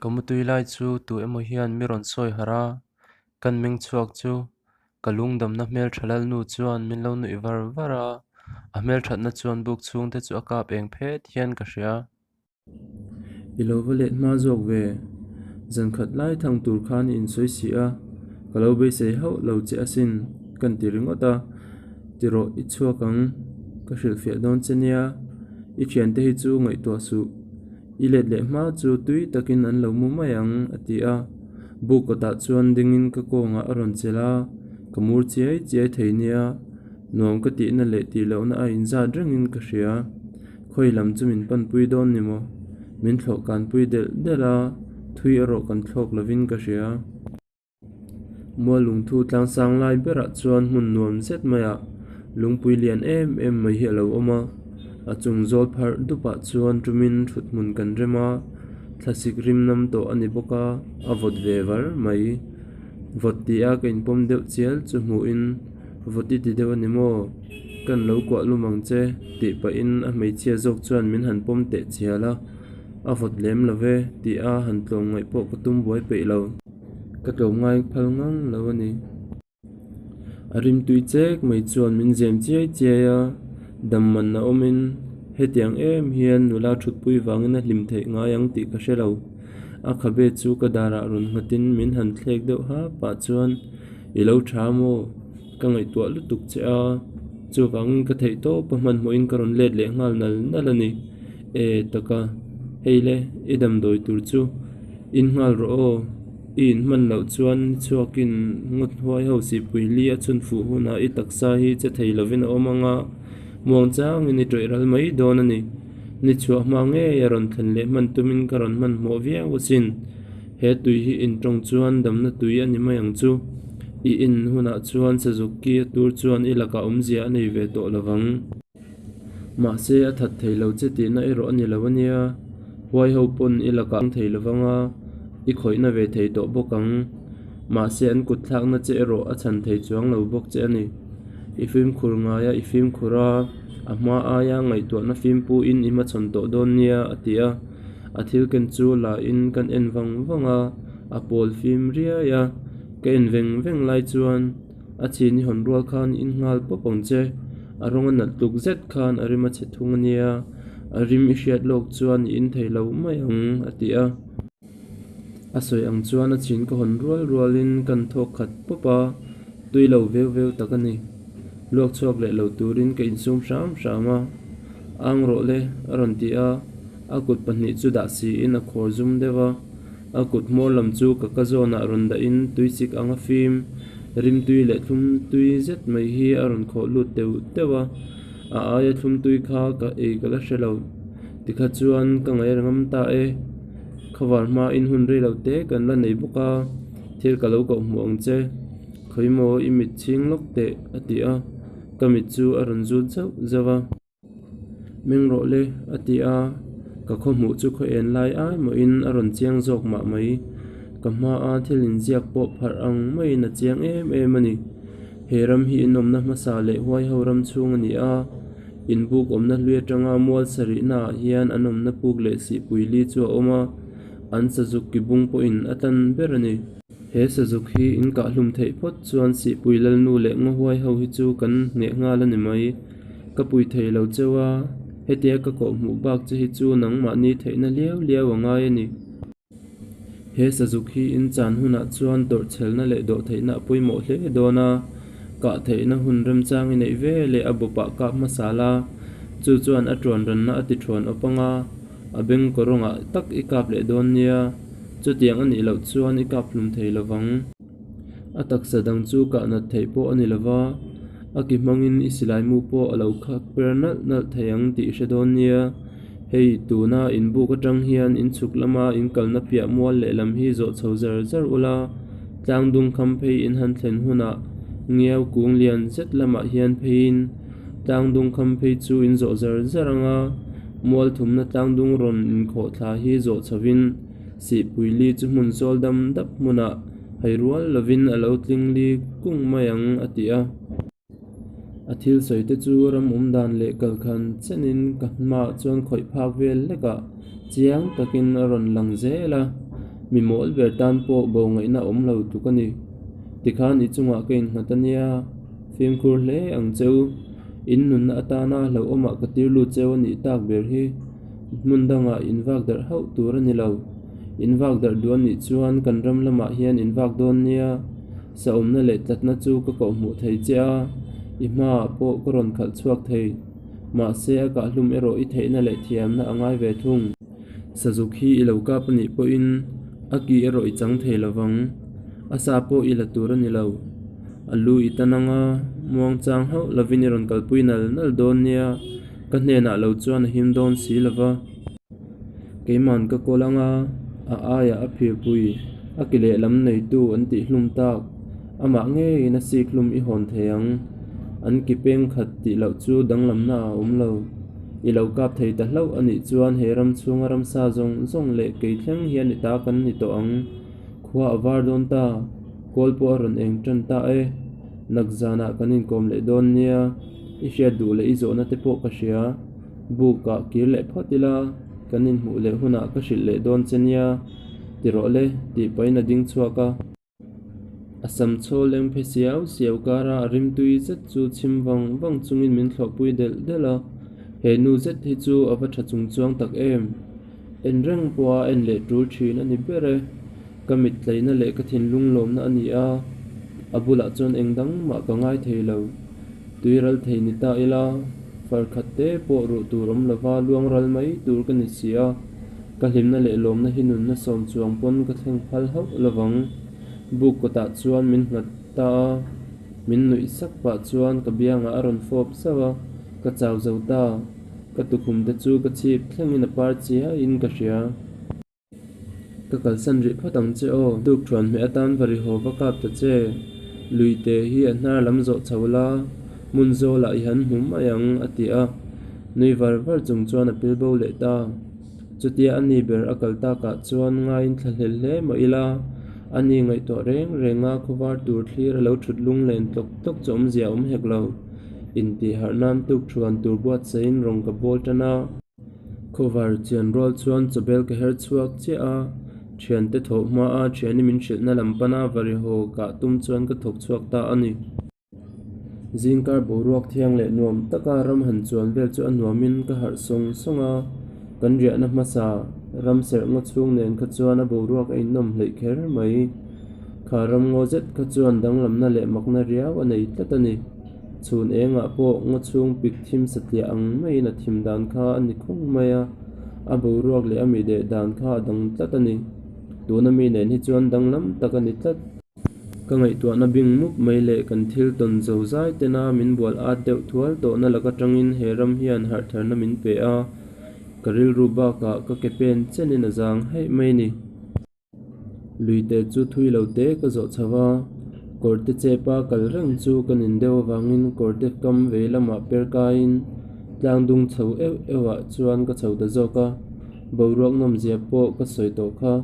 Ka mutui lai chu tu emaw hian mi rawn sawi harh a, kan meng chhuak chu ka lungdamna hmeltha lalnu chuan min lo nuih var var a, a hmelthatna chuan buk chhungte chu a kap eng phet hian ka hria. I lo va let hma zawk ve, zan khat lai thang tur khan i insawi si a, ka lo beisei hauh lo che asin kan ti ringawt a, ti rawh i chhuak ang, ka hrilhfiah dawn che nia, i thiante hi chu ngaihtuah suh. I let leh hma chu tui takin an lo mu mai ang, a ti a. Buk kawtah chuan dingin ka kawngah a rawn chelh a, ka mur chiai chiai thei nia, nuam ka tihna leh tih lohna a inzat rengin ka hria. Khawi lam chu min panpui dawn ni maw? Min thlawh kanpui delh delh a, thui erawh kan thlawk lovin ka hria. Muallungthu tlangsang lai berah chuan hmun nuam zet maiah lungpui lian em em mai hi a lo awm a, a chung zawl pharh dupah chuan tumin thut hmun kan rem a, thlasik rim nam tawh a ni bawk a, a vawt ve var mai. Vawt ti a ka inpawm deuh chial chu hmuhin vawt i ti deuh a ni maw? Kan lo kuah lum ang che tih pahin a hmeichhia zawk chuan min han pawm teh chial a, a vawt lem lo ve tih a han tlawm ngaih pawh ka tum buai peih lo. Ka tlawm ngai phal ngang lo a ni. A rimtui chek mai chuan min zem chiai chiai a, dam man a awmin hetiang em hian nula thutpui vangin a hlim theih ngai ang tih ka hre lo. A khabe chu ka darah rawn nghatin min han thlek deuh ha pah chuan i lo tha maw? Ka ngaihtuah lutuk che a, chuvangin ka theih tawp a hmanhmawhin ka rawn let leh nghal nal nal a ni. E taka, hei le, i damdawi tur chu in nghal rawh aw, i in hman loh chuan ni chhuakin ngawt huai ho sihpui li a chhun fuh hunah i taksa hi che thei lovin a awm ang a, muang changin i tawih ral mai dawn a ni. Ni chhuah hma ngei a rawn thlen leh hman tumin ka rawn hmanhmawh viau asin. He tui hi in tawng chuan damna tui a ni mai ang chu. I in hunah chuan sazuk ki a tur chuan i lakah awmzia a nei ve tawh lovang. Mahse, a that thei lo che tihna erawh a ni lo a nia. Huai ho pawn i lakah ang thei lovang a, i khawihna ve thei tawh bawk ang. Mahse, an kut thlakna che erawh a chhan thei chuang lo bawk che a ni. I fimkhur ngai a, i fimkhur a, a hma aia ngaihtuahna fimpuiin i hmachhawn tawh dawn nia, a ti a. A thil ken chu la in kan en vang vang a, a pawl fim riai a. Ka en veng veng lai chuan. A chhin i hawn rual khan in nghal pawp ang che. A rawng a nalh tluk zet khan a rim a chhe thung a nia, a rim i hriat lawk chuan i in thei lo mai ang, a ti a. A sawi ang chuan a chhin ka hawn rual rualin kan thawk khat pawp a, tui lo veu veu tak a ni. Luak chhuak leh lo turin ka insum hram hram a, Ang rawh le, a rawn ti a, a kut pahnih chu dah siin a khawr zum deuh a. A kut hmawr lam chu ka ka zawnah rawn dahin tuisik anga fim, rimtui leh thlum tui zet mai hi a rawn khawh lut teuh teuh a, a aia thlum tui kha ka ei ka la hre lo. Tikha chuan ka ngaih reng am ta e. Khavar hmain hun rei lo te kan la nei bawk a, thil ka lo koh hmuh ang che. Khawi maw i mit chhing lawk teh a ti a, ka mit chu a rawn zut zauh zauh a. Meng rawh le, a ti a, ka khaw hmuh chu khaw en lai ai mawhin a rawn chiang zawk mah mai. Ka hmaa thil inziak pawh pharh ang maiin a chiang em em a ni. He ram hi inawmna hmasa leh huai ho ram chhung a ni a, inbuk awmna hlui atanga mual sarihnaah hian an awmna puk leh sihpui li chu a awm a, an sazuk ki bung pawhin a tan ber a ni. He sazuk hi in kahhlum theih phawt chuan sihpui lalnu leh ngahuai ho hi chu kan hneh nghal a ni mai. Ka pui thei lo cheu a, hetia ka kawh hmuh bak che hi chu nangmahni theihna liau liau a ngai a ni. He sazuk hi in chan hunah chuan tawrhchhelna leh dawhtheihna a pawimawh hle dawn a, kah theihna hun remchang i neih ve leh a bawpah kap hmasa la, chu chuan a tuan ranna a ti thuan awp ang a, a beng kawrawngah tak i kap leh dawn nia, chutiang a nih loh chuan i kap hlum thei lovang. A taksa dang chu kah nat theih pawh a ni lo va, a ki hmangin i silai mu pawh a lo khak per nalh nalh thei ang tih i hre dawn nia. Hei, tuna inbuk atang hian inchhuk lama inkalna piah mual lehlam hi zawh chho zar zar ula, tlang dung kham phei in han thlen hunah ngiau kung lian zet lamah hian pheiin tlang dung kham phei chu in zawh zar zar ang a, mual thumna tlang dung rawn inkhawh thla hi zawh chhovin Sihpui li chu hmun sawl dam dap hmunah hai rual lovin a lo tling li kung mai ang, a ti a. A thil sawi te chu ram awm dan leh kalkhan chenin ka hmaah chuan khawih phak vel hlekah chiang takin a rawn lang zel a. Mi mawl ber tan pawh bo ngaihna awm lo tluk a ni. Tikhan i chungah ka innghat a nia, fimkhur hle ang che u. In nunna atana hlauhawmah ka tir lut cheu a nih tak ber hi hmun dangah in vak darh hauh tur a ni lo. In vak darh duh a nih chuan kan ram lamah hian in vak dawn nia. Sa awmna leh tlatna chu ka kohhmuh thei che a, i hmaah pawh ka rawn khalh chhuak thei. Mahse a kahhlum erawh i theihna leh thiamna a ngai ve thung. Sazuk hi i lo kap a nih pawhin a ki erawh i chang thei lo vang. A sa pawh i la tur a ni lo. A lu i tan anga muangchang hauh lovin i rawn kalpui nal nal dawn nia, ka hnenah lo chuan a him dawn si lo va. Keiman ka kawl anga a aiah a phirpui, a ki lehlam neitu an tih hlum tak. Amah ngeiin a sik hlum i hawn thei ang. An ki peng khat tih loh chu danglamna a awm lo. I lo kap thei ta hlauh a nih chuan he ram chhunga ramsa zawng zawng leh kei thleng hian i ta kan ni tawh ang. Khua a var dawn ta, kawl pawh a rawn eng tan ta e. Nak zanah kan inkawm leh dawn nia, i hriat duh leh i zawhna te pawh ka hria. Buk ah kir leh phawt ila, kan inhmuh leh hunah ka hrilh leh dawn che nia, ti rawh le, tih pahin a ding chhuak a. A sam chhaw leng phe siau siau kara a rimtui zet chu chhim vang vang chungin min thlawhpui delh delh a, he nu zet hi chu a va tha chung chuang tak em. En reng pawha en leh tul thin a ni ber e. Ka mit tleina leh ka thinlung lawmna a ni a, a bulah chuan eng dang mah ka ngai thei lo. Tui ral thei ni ta ila, far khat te pawh ruh tur awm lova luang ral mai tur ka ni si a. Ka hlimna leh lawmna hi nunna sawm chuang pawn ka thleng phal hauh lovang. Buk kawtah chuan min nghat ta a, min nuih sak pah chuan ka biangah a rawn fawp zauh a, ka chau zo ta. Ka tukhum te chu ka chhip thlengin a par chiaiin ka hria. Ka kalsan rih phawt ang che aw. Tuk thuan hmeh atan va ri haw va kap ta che. Luite hi a hnar lam zawh chho la, hmun zawlah i han hmu mai ang, a ti a. Nui var var chung chuan a pil bo leh ta. Chutia a ni ber a kal takah chuan ngaiin thla hlel hle mah ila, a ni ngaihtuah reng reng a khawvar tur thlir a lo thut lung len tlawk tlawk chu awmzia a awm hek lo. Intih harh nan tuk thuan tur buatsaiin rawng ka bawl tan a. Khawvar chian rual chuan chawbel ka her chhuak chiah a, thiante thawh hma a thiani min hrilhna lam pana varihaw kah tum chuan ka thawk chhuak ta a ni. Zingkar boruak thiang leh nuam taka ram han chuan vel chu a nuamin ka harh sawng sawng a, kan riahna hmasa ram serh ngaw chhung nen kha chuan a boruak a innawm hleih kher mai. Kha ram ngaw zet kha chuan danglamna leh makna riau a nei tlat a ni. Chhun engah pawh ngaw chhung pik thim satliah ang maiin a thim dan kha a ni khung mai a, a boruak leh a mi deh dan kha a dang tlat a ni. Tuna mi nen hi chuan danglam tak a ni tlat. Ka ngaihtuahna bing mup mai leh kan thil tawn zo zai tena min bual at deuh thual tawhna lak atangin he ram hian harhtharna min pe a, ka rilru bakah ka ke pen chenin a zang haih mai ni. Luite chu thui lo te ka zawh chho a, kawrte chepa kal reng chu ka nin deuh avangin kawrte kam vei lamah per kaiin tlang dung chho euh euh ah chuan ka chho ta zawk a, boruak nawmzia pawh ka sawi tawh kha.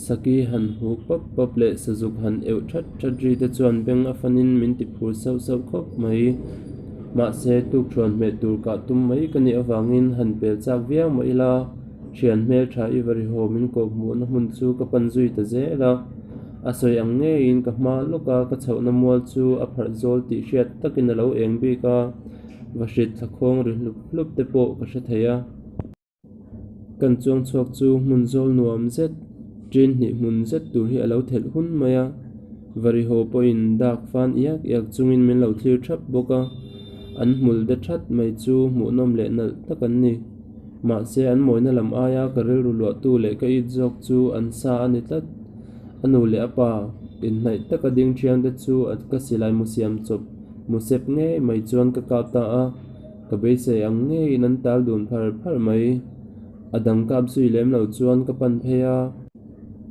Saki han huh pap pap leh sazuk han euh that that ri te chuan beng a fanin min ti phur sauh sauh khawp mai. Mahse, tukthuan hmeh tur kah tum mai ka nih avangin han pel chak viau mah ila, thian hmeltha i va rihaw min kawh hmuhna hmun chu ka pan zui ta zel a. A sawi ang ngeiin ka hma lawka ka chhohna mual chu a pharh zawl tih hriat takin a lo eng bik a, vahrit thlakhawng ri hlup hlup te pawh ka hre thei a. Kan chuang chhuak chu hmun zawl nuam zet, ṭin hnih hmun zet tur hi a lo thelh hun mai a. Varihaw pawhin dak fan iak iak chungin min lo thlir thap bawk a, an hmul de that mai chu hmuhnawm leh nalh tak an ni. Mahse an mawina lam aia ka rilru luahtu leh ka it zawk chu an sa a ni tlat. A nu leh a pa inhnaih taka ding thiangte chu ka silai mu siam chawp mu sep ngei mai chuan ka kap ta a. Ka beisei ang ngeiin an tal dun phar phar mai. A dang kap zui lem lo chuan ka pan phei a.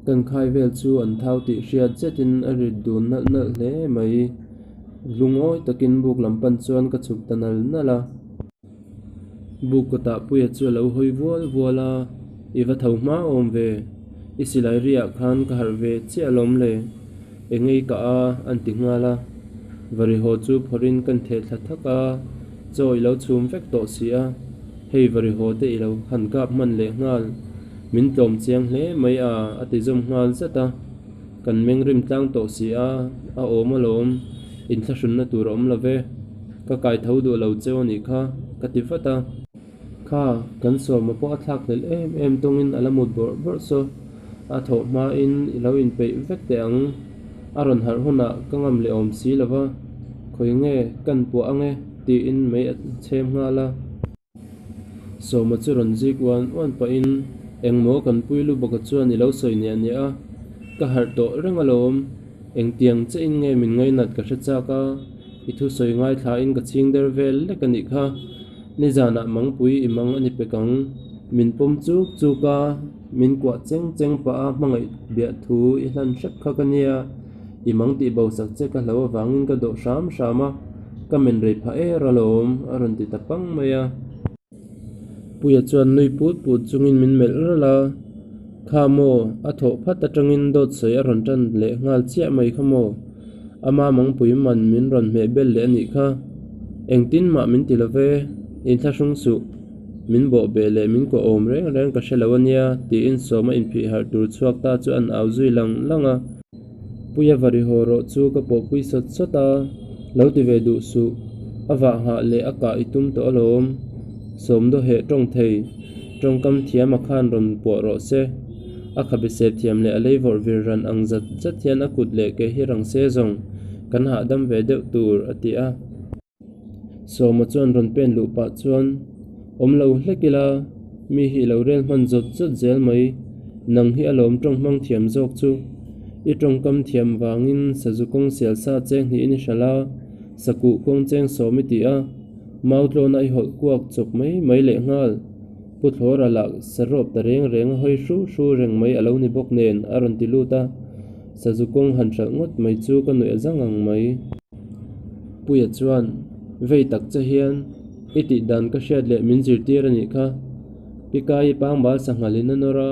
Kan khai vel chu an thau tih hriat zetin a rit dun nalh nalh hle mai. Lungawi takin buk lam pan chuan ka chhuk ta nal nal a. Buk kawtah Puia chu a lo hawi vual vual a, I va tho hma awm ve. I silai riah khan ka harh ve chiah alawm le. Engei ka a, an ti nghal a. Varihaw chu phawrhin kan theh thla thak a, chaw i lo chhum vek tawh si a, hei varihaw te i lo han kap hman leh nghal. Min tlawm chiang hle mai a, a ti zawm nghal zat a. Kan meng rim tlang tawh si a, a awm alawm, inthlahrunna tur a awm lo ve. Ka kai tho duh lo cheu a nih kha, ka ti vat a. Kha, kan sawma pawh a thlak hlelh em em tawngin a la mut bawrh bawrh saw. A thawh hmain i lo inpeih vek teh ang. A rawn harh hunah ka ngam leh awm si lo va, khawi nge kan puah ang e tiin mei a chhem nghal a. Sawma chu rawn zik uan uan pahin engmaw kan pui lu bawka chuan i lo sawi niah niah a, ka harh tawh reng alawm. Engtiang che in nge min ngainat ka hre chak a, i thusawi ngaithlain ka chhing der vel lek a nih kha. Nizanah mangpui i mang a ni pek ang. Min pawm chuk chuk a, min kuah cheng cheng pah a hmangaih biah thu i hlan hrep kha ka nia. I mang tih bo sak che ka hlo avangin ka dawh hram hram a, ka men rei phah er alawm, a rawn ti ta pang mai a. Puia chuan nui put put chungin min melh ralh a, Kha maw, a thawh phat atangin dawt sawi a rawn tan leh nghal chiah mai kha maw? Ama mangpui man min rawn hmeh bel leh a nih kha. Engtin mah min ti lo ve, inthlahrung suh, min bawh beh leh min kuah awm reng reng ka hre lo a nia, tiin sawma inphih harh tur chhuak ta chu an au zui lang lang a. Puia va ri haw rawh chu ka pawhpui sawt sawt a, lo ti ve duh suh, a vah nghah leh a kah i tum tawh alawm. Sawmdaw heh tawng thei, tawngkam thiam a khan rawn puah rawh se. A khabe sep thiam leh a lei vawrh vir ran ang zat zat hian a kut leh ke hi rang se zawng, kan hahdam ve deuh tur, a ti a. Sawma chuan rawn pen luh pah chuan, Awm lo hlek ila, mi hi i lo rel hman zawt zawt zel mai, nang hi alawm tawng hmang thiam zawk chu. I tawngkam thiam vangin sazu kawng sial sa cheng hnihin i hralh a, sakuh kawng cheng sawm i ti a, mau tlawna i hawlh kuak chawp mai mai leh nghal. Pu Thlawra lah sarawp ta reng reng a hawi hru hru reng mai a lo ni bawk nen a rawn ti lut a, sazu kawng han hralh ngawt mai chu ka nuih a zang ang mai. Puia chuan, Vei tak che hian i tih dan ka hriat leh min zirtir a nih kha. Pikai pangbal sanghal in a nawr a,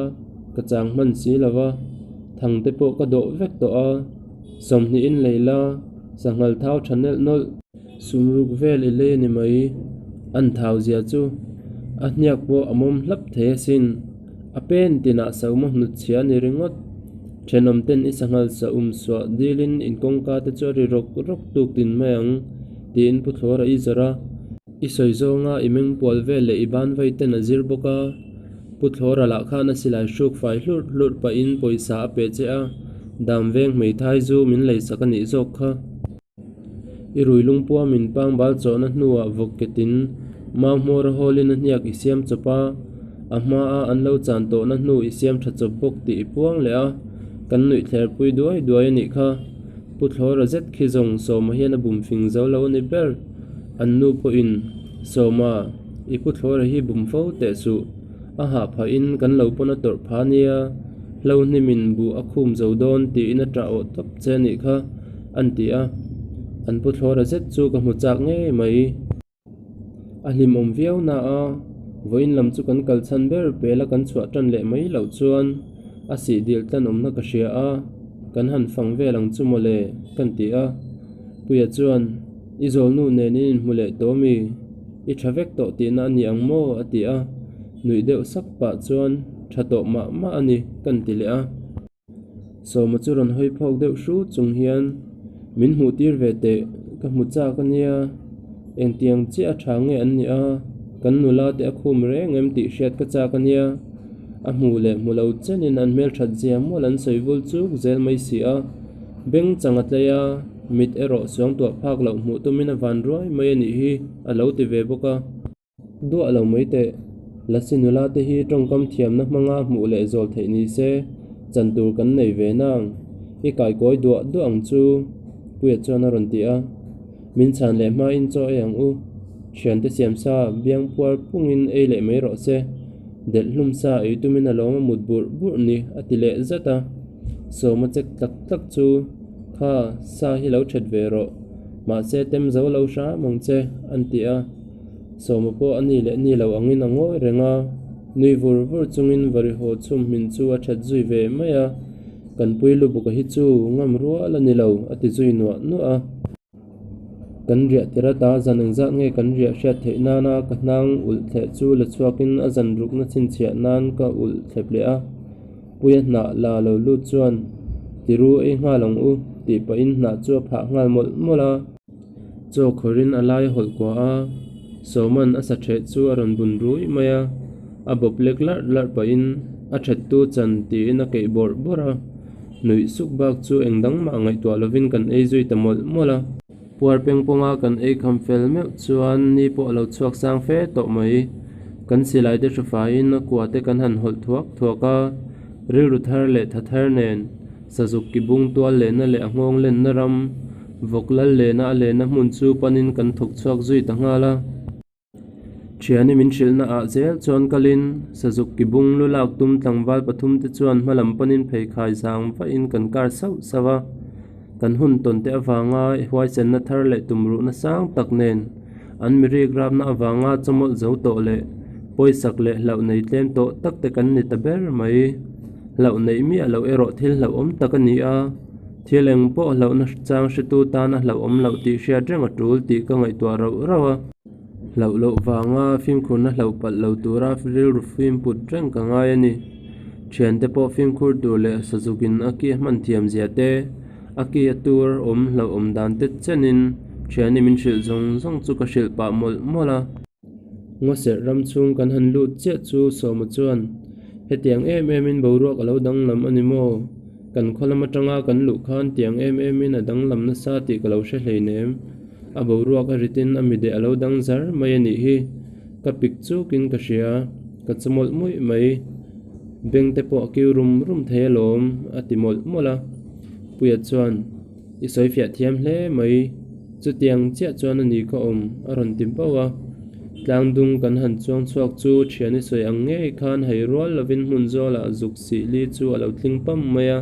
ka chang hman si lo va, thang te pawh ka dawh vek tawh a, sawmhnih in lei la, sanghal thau tha nelh nawlh. Sumruk vel i lei a ni mai, an thau zia chu a hniak pawh a mawm hlap thei asin. A pen tinah saum a hnut chhia a ni ringawt. Thenawm ten i sanghal saum suah dilin in kawngka te chu a ri rawk rawk tuk tin mai ang, tiin Pu Thlawra i zawrh a. I sawi zawnga i meng pual vel leh i ban vai ten a zir bawk a. Pu Thlawra lah khan a silai hruk fai hlurh hlurh pahin pawisa a pe che a, dam veng hmeithai zu min leisak a nih zawk kha. I rui lungpua min pangbal chawhna hnuah vawk ketin mau hmawr a hawlin a hniak i siam chawp a, a hmaa an lo chan tawhna hnu i siam tha chawp bawk tih i puang leh a, kan nuih thlerpui duai duai a nih kha. Pu Thlawra zet khi zawng Sawma hian a bum fing zo lo a ni ber. An nu pawhin, Sawma, i Pu Thlawra hi bum fo teh suh. A hah phahin kan lo pawn a tawrh pha nia, hlo hnimin buh a khum zo dawn tiin a ṭah awh tawp che a nih kha, an ti a. An pu thlawra zet chu ka hmu chak ngei mai. A hlimawm viau na a, vawiin lam chu kan kal chhan ber pela kan chhuah ṭan leh mai loh chuan a sih dil tlan awmna ka hria a, kan han fang vel ang chu mawle, kan ti a. Puia chuan, I zawlnu nen in inhmu leh tawh mi? I tha vek tawh tihna a ni ang maw? a ti a, nuih deuh sak pah chuan, Tha tawh mah mah a ni, kan ti leh a. Sawma chu rawn hawi phawk deuh hru chung hian, Min hmuh tir ve teh, ka hmu chak a nia, engtiang chiah a tha nge an nih a, kan nula te a khum reng em tih hriat ka chak a nia. A hmu leh hmu lo chenin an hmelthat zia mual an sawi vul chuk zel mai si a, beng chang a tlei a, mit erawh suangtuah phak loh hmuh tumin a van ruai mai a nih hi a lo ti ve bawk a. Duah lo mai teh, Lasi nula te hi tawngkam thiamna hmanga hmuh leh zawl theih ni se, chan tur kan nei ve nang, i kaikawi duah duah ang chu, Puia chuan a rawn ti a. Min chhan leh hmain chaw ei ang u, thiante siam sa biang puar pungin ei leh mai rawh se, delh hlum sa ei tumin a lawm a mut burh burh ni, a ti leh zat a. Sawma chek tlak tlak chu, Kha, sa hi lo that ve rawh, mahse tem zo lo hram ang che, an ti a. Sawma pawh a ni leh ni lo angin a ngawi reng a, nui vur vur chungin varihaw chhum hmin chu a that zui ve mai a. Kan pui lubuka hi chu ngam rual a ni lo, a ti zui nuah nuah a. Kan riah tir ata zan engzat nge kan riah hriat theih nana ka hnang ulh thleh chu la chhuakin a zan rukna chhinchhiah nan ka ulh thlep leh a. Puia hnah la lo lut chuan, Tiru ei nghal ang u, tih pahin hnah chu a phah nghal mawlh mawlh a. Chaw khawrin a lai a hawlh kua a, Sawman a sa ṭheh chu a rawn bun ruih mai a, a bawp lek larh larh pahin a ṭhettu chan tiin a keih bawrh bawrh a, nuih suk bak chu eng dang mah ngaihtuah lovin kan ei zui ta mawlh mawlh a. Puar peng pawnga kan ei kham fel meuh chuan ni pawh a lo chhuak sang fe tawh mai. Kan silai te hru faiin a kua te kan han hawlh thuak thuak a, rilru thar leh tha thar nen Sazuk ki bung tual lehna leh a nghawng lenna ram, vawk lal lehna a lehna hmun chu panin kan thawk chhuak zui ta nghal a. Thiani min hrilhna ah zel chuan kalin Sazuk ki bung lu lak tum tlangval pathum te chuan hma lam panin pheikhai zang vahin kan kar sauh sauh a. Kan hun tawn te avanga huaisenna thar leh tumruhna sang tak nen an mirik rapna avanga chawmawlh zo tawh leh pawisak leh hlauh nei tlem tawh tak te kan ni ta ber mai. Hlauh neih miah loh erawh thil hlauhawm tak a ni a, thil eng pawh hlauhna chang hretu tan a hlauhawm loh tih hriat reng a tul tih ka ngaihtuah rauh rauh a. Hlauh loh vanga fimkhurna hlauh palh lo tura rilru fim put reng ka ngai a ni. Thiante pawh fimkhur tur leh sazukin a ki a hman thiam zia te, a ki a tur awm hlauhawm dan te chenin thiani min hrilh zawng zawng chu ka hrilh pah mawlh mawlh a. Ngawserh ram chhung kan han lut chiah chu Sawma chuan, Hetiang em emin boruak a lo danglam a ni maw? Kan khaw lam atanga kan luh khan tiang em emin a danglam nasa tih ka lo hre hleinem. A boruak a ritin a mideh a lo dang zar mai a nih hi. Ka pik chukin ka hria, ka chawmawlh muih mai. Beng te pawh a kiu rum rum thei alawm, a ti mawlh mawlh a. Puia chuan. I sawi fiah thiam hle mai. Chutiang chiah chuan a ni ka awm, a rawn ti bauh a. Tlangdung kan han chuang chhuak chu thian i sawi ang ngei khan hei rual lovin hmun zawlah zuk sih li chu a lo tling pam mai a.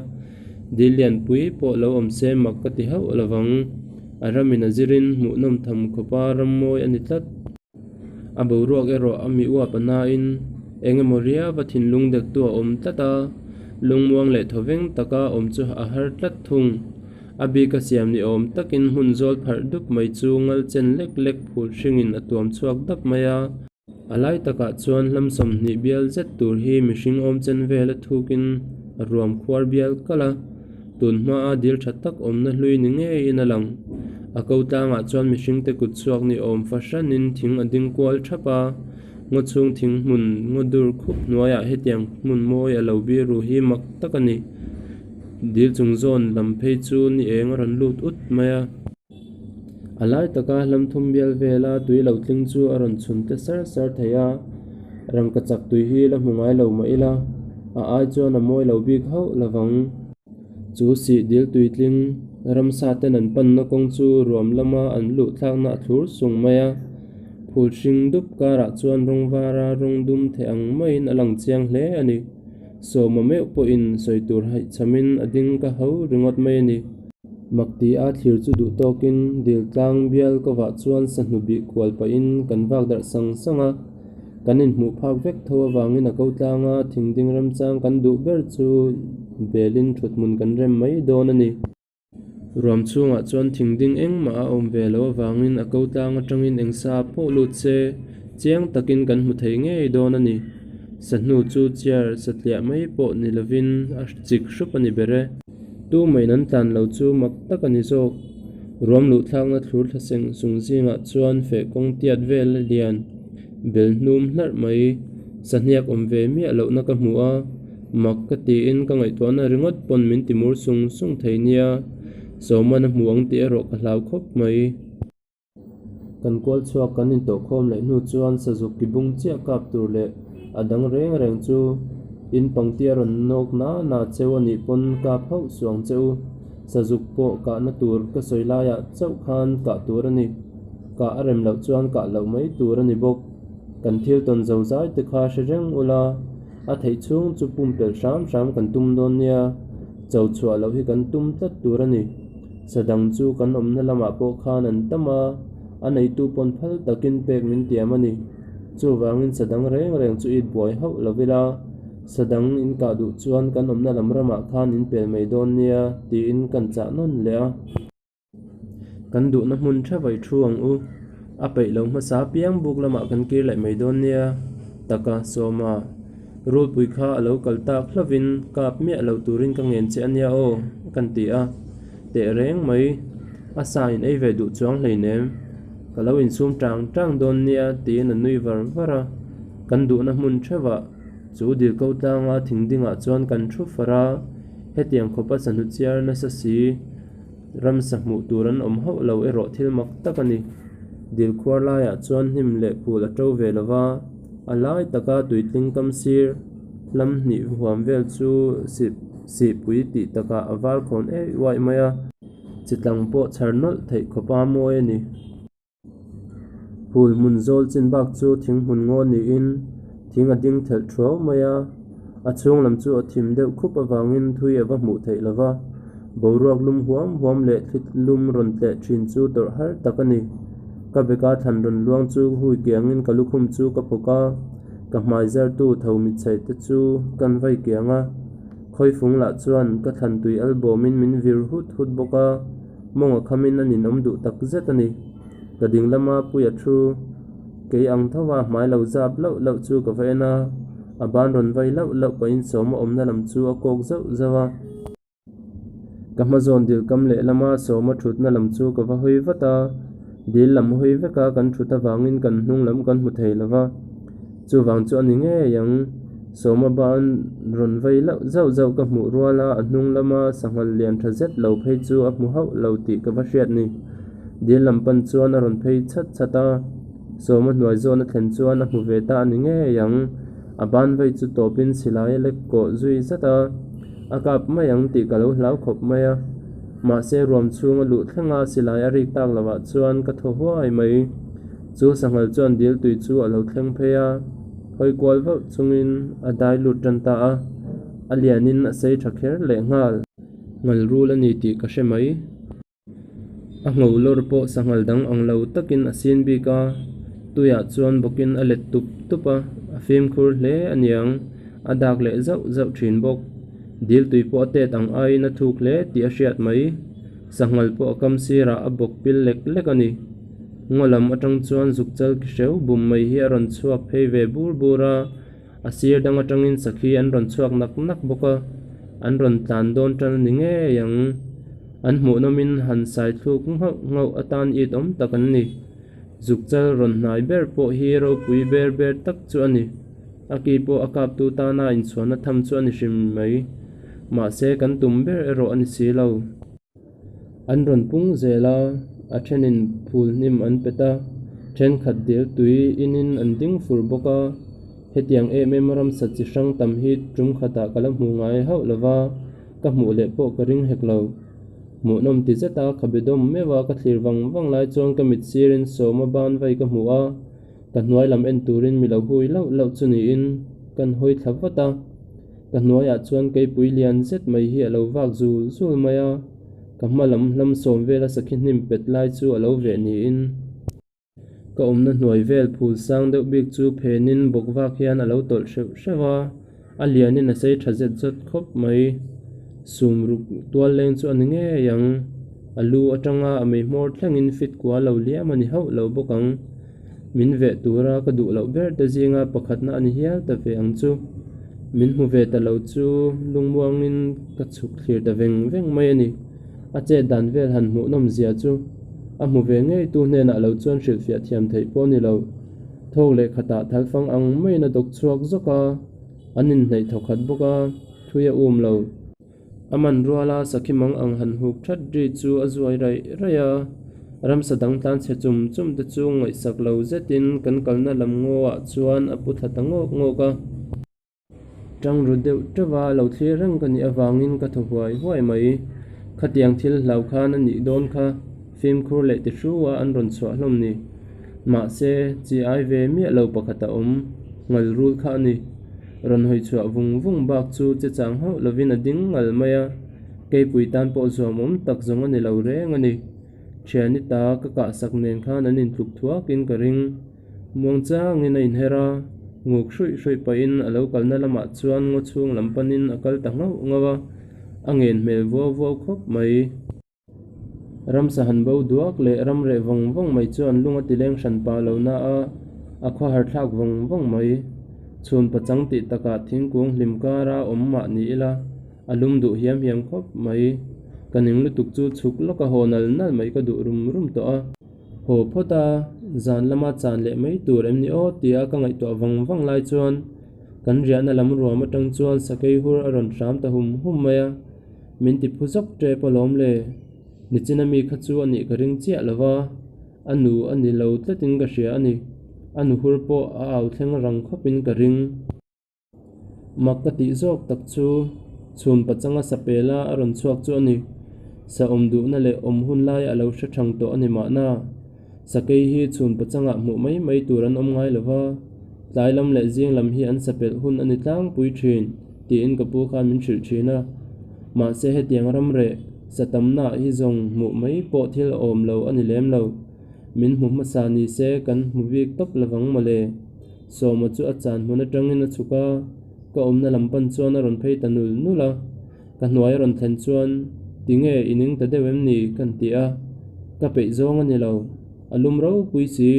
Dil lianpui pawh lo awm se mak ka ti hauh lovang. A ramin a zirin hmuhnawm tham khawpa rammawi a ni tlat. A boruak erawh a mi uap a nain eng emaw riava thinlung dektu a awm tlat a, lungmuang leh thawveng taka awm chu a har tlat thung. A bika siam ni awm takin hmun zawl pharh dup mai chu ngal chen lek lek phul hringin a tuam chhuak dap mai a. A lai takah chuan hlam 20 bial zet tur hi mihring awm chen vel a thukin a ruam khuar bial kalh a. Tun hmaa dil tha tak awmna hlui ni ngeiin a lang. A ko tlangah chuan mihringte kut chhuak ni awm fahranin thing a ding kual thap a, ngaw chhung thing hmun ngaw dur khup hnuaiah hetiang hmun mawi a lo biru hi mak tak a ni. Dil chung zawn lam phei chu ni eng a rawn lut ut mai a. A lai taka hlam thum bial vela tui lo tling chu a rawn chhun te sar sar thei a, rangkachak tui hi la hmu ngai lo mah ila, a ai chuan a mawi lo bik hauh lovang. Chu sih dil tui tling ramsa ten an panna kawng chu ruam lama an luh thlakna a thlur sung mai a, phul hring dup karah chuan rawng vara rawng dum theh ang maiin a lang chiang hle a ni. Sawma meuh pawhin sawi tur haihchhamin a ding ka ho ringawt mai a ni. Mak ti a thlir chu duh tawkin dil tlang bial kovah chuan sahnu bih kual pahin kan vak darh sang sang a, kan inhmuh phak vek tho avangin a ko tlanga thing ding remchang kan duh ber chu belin thuthmun kan rem mai dawn a ni. Ruam chhungah chuan thing ding engmah a awm ve lo avangin a ko tlang atangin eng sa pawh lut se chiang takin kan hmu thei ngei dawn a ni. Sahnu chu chair satliah mai pawh ni lovin a chik hrup a ni ber e. Tu maiin an tlan lo chu mak tak a ni zawk. Ruam luh thlakna thlur thla seng sung zingah chuan feh kawng tiat vel a lian bel hnum hlarh mai. Sahniak awm ve miah lohna ka hmu a, mak ka tiin ka ngaihtuahna ringawt pawn min ti mur sung sung thei nia. Sawman a hmu ang tih erawh ka hlau khawp mai. Kan kual chhuak kan intawhkhawm leh hnu chuan sazuk ki bung chiah kap tur leh a dang reng reng chu in pangti a rawn nawk na na cheu a nih pawn kap hauh suh ang che u. Sazuk pawh kahna tur ka sawi laiah chauh khan kah tur a ni. Kah a rem loh chuan kah loh mai tur a ni bawk. Kan thil tawn zo zai te kha hre reng ula, a theih chhung chu pumpelh hram hram kan tum dawn nia, cho chhuah loh hi kan tum tlat tur a ni. Sa dang chu kan awmna lamah pawh khan an tam a, a neitu pawn phal takin pek min tiam a ni. Chuvangin sa dang reng reng chu it buai hauh lo ila, sa dang in kah duh chuan kan awmna lam ramah khan in pel mai dawn nia tiin kan chah nawn leh a. Kan duhna hmun theuh i thu ang u. A peih lo hmasa piang buk lamah kan kir leh mai dawn nia. Taka, Sawma, Rulpui kha a lo kal tak hlauhin kap miah lo turin ka ngen che a nia aw, kan ti a. Teh reng mai, a sa in ei ve duh chuang hleinem. Ka lo insum tang tang dawn nia, tiin a nui var var a. Kan duhna hmun theuhah chu dil ko tlanga thing dingah chuan kan thu far a, hetiang khawpa sahnu chiar nasa si. Ramsa hmuh tur an awm hauh lo erawh thil mak tak a ni. Dil khuar laiah chuan hnim leh phul a to ve lo va, a lai taka tuitling kam sir hlam hnih huam vel chu sihpui tih takah a var khawn eih uaih mai a. Chitlang pawh chhar nawlh theih khawpa mawi a ni. Phul hmun zawl chin bak chu thing hmun ngaw niin thing a ding thelh thuau mai a, a chhung lam chu a thim deuh khup avangin thui a va hmuh theih lo va, boruak lum huam huam leh thli lum rawn tleh thin chu tawrh har tak a ni. Ka beka thlan rawn luang chu hui kiangin ka lukhum chu ka phawk a, ka hmai zartu tho mitchhaih te chu kan vai kiang a, khawifung lah chuan ka thlan tui albawmin min vir hut hut bawk a. Mawng a khamin a ninawm duh tak zet a ni. Ka ding lama puia thu kei ang tho a hmai lo zap lauh lauh chu ka va en a, a ban rawn vai lauh lauh pahin sawma awmna lam chu a kawk zauh zauh a. Ka hma zawn dil kam lehlama sawma thutna lam chu ka va hawi vat a, dil lam hawi veka kan thut avangin kan hnung lam kan hmu thei lo va. Chuvang chu a ni ngei ang. Sawma ban rawn vei lauh zauh zauh ka hmuh rual a, a hnung lama sanghal lian tha zet lo phei chu a hmu hauh lo tih ka va hriat ni. Dil lam pan chuan a rawn phei chhat chhat a, Sawma hnuai zawn a thlen chuan a hmu ve ta a ni ngei ang. A ban vei chu tawpin silai a lek kawh zui zat a, a kap mai ang tih ka lo hlau khawp mai a. Mahse ruam chhung a luh thleng a, silai a rik tak lovah chuan ka thaw huai mai. Chu sanghal chuan dil tui chu a lo thleng phei a, hawi kual vauh chungin a dai lut tan ta a, a lianin a sei tha kher leh nghal. Ngal rul a ni tih ka hre mai. A ngho lawr pawh sanghal dang ang lo takin a sin bik a, tuiah chuan bawkin a let tup tup a, a fimkhur hle a niang, a dak leh zauh zauh thin bawk. Dil tui pawh a tet ang aiin a thuk hle tih a hriat mai. Sanghal pawh a kam sirah a bawk pil lek lek a ni. Ngaw lam atang chuan zuk chal ki hreu bum mai hi a rawn chhuak phei ve bur bur a, a sir dang atangin sakhi an rawn chhuak nak nak bawk a, an rawn tlan dawn tan a ni ngei ang. An hmuhnawmin han sai thluk nghauh nghauh atan it awm tak an ni. Zuk chal rawn hnai ber pawh hi ropui ber ber tak chu a ni. A ki pawh a kaptu tana inchhuahna tham chu a ni hrim mai. Mahse kan tum ber erawh a ni si lo. An rawn pung zel a, a thenin phul hnim an pet a, thenkhat dil tui inin an ding fur bawk a. Hetiang em em ramsa chi hrang tam hi tum khatah ka la hmu ngai hauh lo va, ka hmuh leh pawh ka ring hek lo. Hmuhnawm ti zeta khabe dawm meuh a ka thlir vang vang lai chuan ka mit sirin sawma ban vai ka hmu a, ka hnuai lam en turin mi lo hui lauh lauh chu niin kan hawi thla vat a. Ka hnuaiah chuan keipui lian zet mai hi a lo vak zul zul mai a, ka hma lam hlam sawm vela sakhi hnim pet lai chu a lo veh niin ka awmna hnuai vel phul sang deuh bik chu phenin bawk vak hian a lo tawlh hreuh hreuh a, a lianin a sei tha zet zawt khawp mai. Sum ruk tual leng chu a ni ngei ang, a lu atanga a mei hmawr thlengin fit kua lo liam a ni hauh lo bawk ang. Min veh tura ka duh loh ber te zinga pakhatna a ni hial ta ve ang chu. Min hmu ve ta lo chu lungmuangin ka chhuk thlir ta veng veng mai a ni. A chet dan vel han hmuh nawm zia chu a hmu ve ngei tu hnenah lo chuan hrilhfiah thiam theih pawh a ni lo. Thawk leh khatah thalfang ang maiin a dawk chhuak zawk a, an inhnaih thawkhat bawk a, thui a um lo. A man ruala sakhi mang ang han huk that ri chu a zuai raih raih a, ramsa dang tlan chhe chum chum te chu ngaihsak lo zetin kan kalna lam ngawah chuan a pu thla ta ngawk ngawk a. Tang ru deuh teuh a, lo thlir reng ka nih avangin ka thaw huai huai mai. Khatiang thil hlau khan a nih dawn kha fimkhur leh ti hru a an rawn chhuah hlawm ni. Mahse, chi ai ve miah lo pakhat a awm, ngal rul kha a ni. Rawn hawi chhuah vung vung bak chu che chang hauh lovin a ding ngal mai a, keipui tan pawh zuamawm tak zawng a ni lo reng a ni. Thiani ta ka kahsak nen khan an intluk thuakin ka ring. Muang changin a inher a, nguk hruih hruih pahin a lo kalna lamah chuan ngaw chhung lam panin a kal ta nghauh nghauh a, a ngen hmel vuau vuau khawp mai. Ramsa han bo duak leh ram reh vawng vawng mai chuan lung a ti leng hran pah lo na a, a khawhar thlak vawng vawng mai. Chhun pachang tih takah thingkung hlim kara awm mah ni ila, a lum duh hiam hiam khawp mai. Ka ning lutuk chu chhuk lawka haw nal nal mai ka duh rum rum tawh a. Haw phawt a, zan lama chan leh mai tur em ni aw tia ka ngaihtuah vang vang lai chuan kan riahna lam ruam atang chuan sakei hur a rawn hram ta hum hum mai a, min ti phu zawk tep alawm le. Nichina mi kha chu a nih ka ring chiah lo va, a nu a ni lo tlatin ka hria a ni. A nu hur pawh a au thleng rang khawpin ka ring. Mak ka tih zawk tak chu chhun pachanga sapela a rawn chhuak chu a ni. Sa awm duhna leh awm hun lai a lo hre thang tawh a ni mahna. Sakei hi chhun pachangah hmuh mai mai tur an awm ngai lo va, tlai lam leh zing lam hi an sapelh hun a ni tlangpui thin tiin ka pu khan min hrilh thin a. Mahse hetiang ram reh sa tamnaah hi zawng hmuh mai pawh thil awm lo a ni lem lo. Min hmu hmasa ni se kan hmu bik tawp lovang mawle. Sawma chu a chan hmun atangin a chhuk a, ka awmna lam pan chuan a rawn phei ta nul nul a. Ka hnuai a rawn thlen chuan, Tinge i ning ta deuh em ni? Kan ti a. Ka peih zawng a ni lo. A lum ropui si,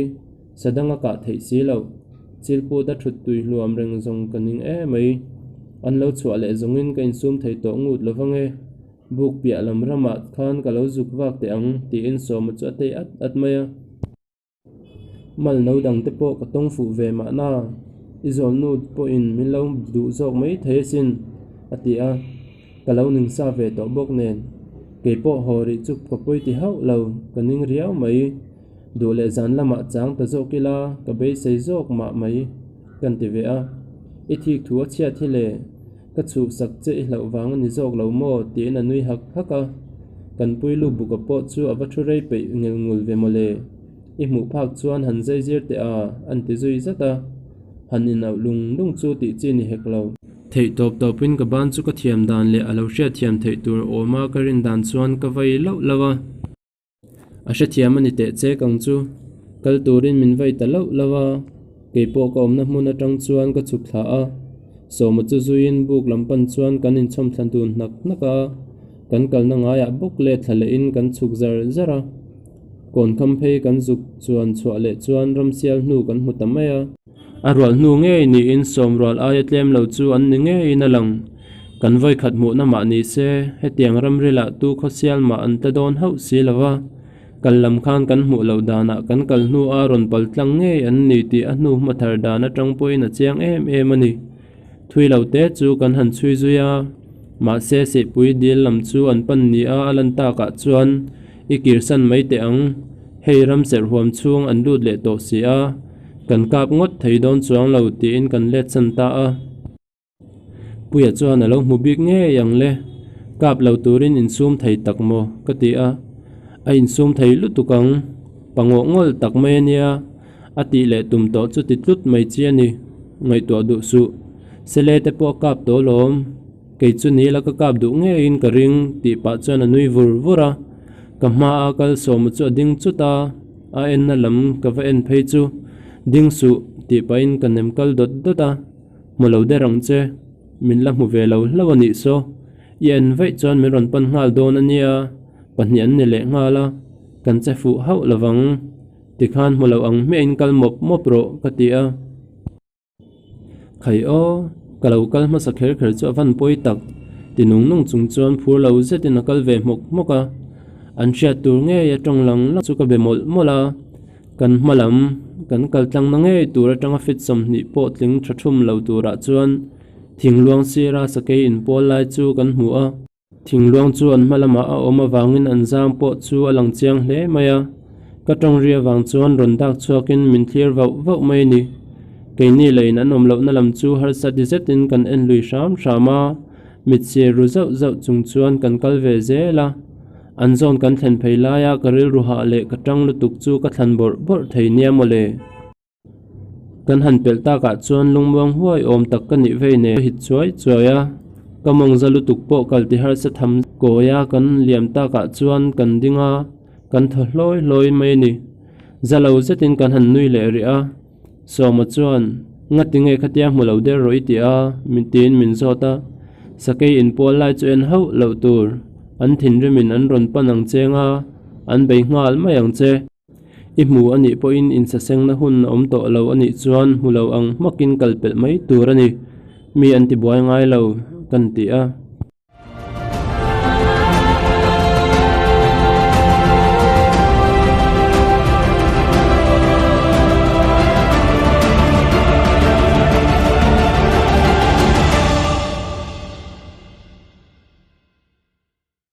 sa dang a kah theih si loh. Chilput a thut tui hluam reng zawng ka ning emai. An lo chhuah leh zawngin ka insum thei tawh ngut lo vang e. Buk piah lam ramah khan ka lo zuk vak teh ang, tiin Sawma chu a tei at at mai a. Mal no dang te pawh ka tawng fuh ve mahna, i zawlnu pawhin min lo duh zawk mai thei asin, a ti a. Ka lo ning sa ve tawh bawk nen, kei pawh haw rih chu ka pawi ti hauh lo, ka ning riau mai. Duh leh zan lamah chang ta zawk ila, ka beisei zawk mah mai, kan ti ve a. I thik thu a chhiat hi le, Ka chhuhsak che i hlauh vang a ni zawk lo maw? tiin a nui hak hak a. Kan pui lu buka pawh chu a va thu rei peih ngel ngul ve mawle. I hmuh phak chuan han zai zir teh a, an ti zui zat a. Han inauh lung lung chu tih chi ni hek lo. Theih tawp tawpin ka ban chu ka thiam dan leh a lo hriatthiam theih tur awma ka rin dan chuan ka vai lauh lauh a. A hrethiam a ni teh che kang chu. Kal turin min vei ta lauh lauh a, keipawh ka awmna hmun atang chuan ka chhuk thla a. Sawma chu zuiin buk lam pan chuan kan inchhawm thla dun hnak hnak a, kan kalna ngaiah bawk let thla lehin kan chhuk zar zar a. Kawn kham phei kan zuk chuan chhuah leh chuan ramsial hnu kan hmu ta mai a. A rual hnu ngei niin sawm rual aia tlem lo chu an ni ngeiin a lang. Kan vawikhat hmuhna mah ni se, hetiang ramrilah tu khawsial mah an tla dawn hauh si lo va, kal lam khan kan hmuh loh danah kan kal hnua rawn pal tlang ngei an ni tih a hnu hmathar dan atang pawhin a chiang em em a ni. Thui lo te chu kan han chhui zui a, mahse Sihpui dil lam chu an pan ni a a lan takah chuan i kirsan mai teh ang, hei ram serh huam chhung an lut leh tawh si a, kan kap ngawt thei dawn chuang lo tiin kan let san ta a. Puia chuan a lo hmu bik ngei ang le, kap lo turin insum thei tak maw ka ti a, a insum thei lutuk ang, pangawh ngawl tak mai a nia. A tih leh tum tawh chu ti tlut mai chi a ni. Ngaihtuah duh suh. Sele te pawh a kap tawh alawm. Kei chu ni la ka kap duh ngeiin ka ring tih pah chuan a nui vur vur a. Ka hma a kal sawma chu a ding chut a, a enna lam ka va en phei chu ding suh tih pahin ka nem kal dawt dawt a. Hmu lo der ang che. Min la hmu ve lo hlauh a nih saw. I en vaih chuan min rawn pan nghal dawn a nia. Pahnih an ni leh nghal a. Kan che fuh hauh lovang. Tikhan hmu lo ang hmiahin kal mawp mawp rawh ka ti a. Khai aw, ka lo kal hmasa kher kher chu a van pawi tak, ti nung nung chung chuan phur lo zetin a kal ve hmawk hmawk a. An hriat tur ngei a tawng lang lang chu ka be mawlh mawlh a. Kan hma lam, kan kal tlangna ngei tur atanga fit 20 pawh tling tha thum lo turah chuan thingluang sira sakei inpawl lai chu kan hmu a. Thingluang chu an hma lamah a awm avangin an zang pawh chu a lang chiang hle mai a, ka tawng ri avang chuan rawn dak chhuakin min thlir vauh vauh mai a ni. Keini leiin an awm lohna lam chu harsa ti zetin kan en lui hram hram a, mit sir ru zauh zauh chung chuan kan kal ve zel a. An zawn kan thlen phei laia ka rilru hah leh ka tang lutuk chu ka thlan bawrh bawrh thei nia mawle. Kan han pelh takah chuan lungmuang huai awm tak ka nih vei nen ka hit chuai chuai a, ka mawngza lutuk pawh kal ti harsa tham kawi a kan liam takah chuan kan ding a, kan thaw hlawi hlawi mai a ni. Za lo zetin kan han nui leh rih a, Sawma chuan, Ngati nge khatia hmu lo der rawh i ti a? Tiin min zawt a, Sakei inpual lai chu en hauh loh tur, an thinrimin an rawn pan ang cheng a. An bei nghal mai ang che. I hmu a nih pawhin insasengna hun a awm tawh lo a nih chuan hmu lo ang hmakin kal pelh mai tur a ni. Mi an tibuai ngai lo, kan ti a.